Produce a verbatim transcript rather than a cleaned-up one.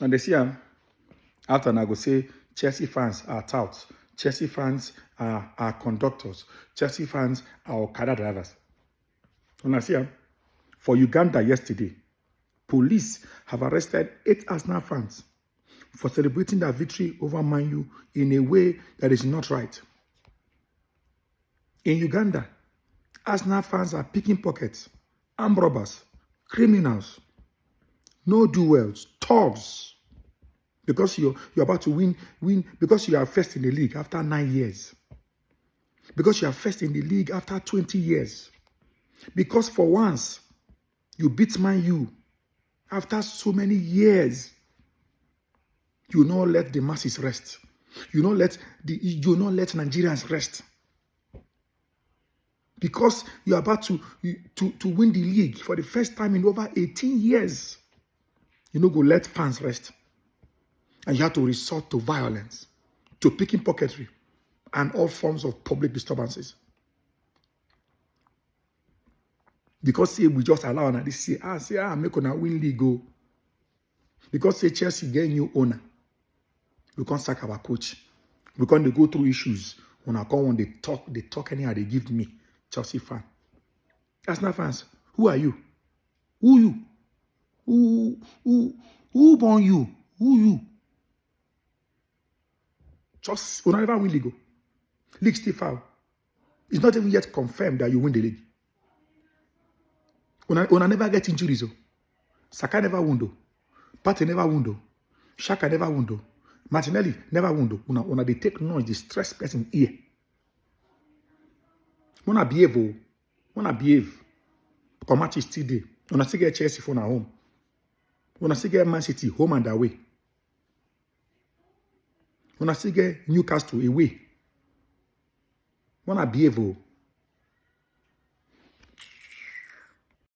And they see am. After, I go say Chelsea fans are touts. Chelsea fans are, are conductors. Chelsea fans are Okada drivers. And I see am. For Uganda yesterday, police have arrested eight Arsenal fans for celebrating their victory over Man U in a way that is not right. In Uganda, Arsenal fans are picking pockets, armed robbers, criminals, no do wells, thugs. Because you're, you're about to win, win, because you are first in the league after nine years. Because you are first in the league after twenty years. Because for once, you beat Man U after so many years. You not let the masses rest. You not let the you not let Nigerians rest. Because you're about to, to, to win the league for the first time in over eighteen years. You no go let fans rest. And you have to resort to violence, to picking pocketry, and all forms of public disturbances. Because say we just allow una this year. Ah, say, ah, make una win league go. Because say Chelsea get new owner. We can't sack our coach. We can't go through issues. When I come on, they talk, they talk anyhow, they give me. Chelsea fan. Arsenal fans, who are you? Who you? Who who who born you? Who you? Just una never win league. League still foul. It's not even yet confirmed that you win the league. Una, una never get injuries. Oh. Saka never wound. Oh. Partey never wound. Oh. Xhaka never wound. Oh. Martinelli never wound. Oh. Una, una they take noise, they stress person here. Una behave. Oh. Una behave. Come match is still there. Una still get Chelsea for na home. Una still get Man City home and away. Una still get Newcastle away. Una behave. Oh.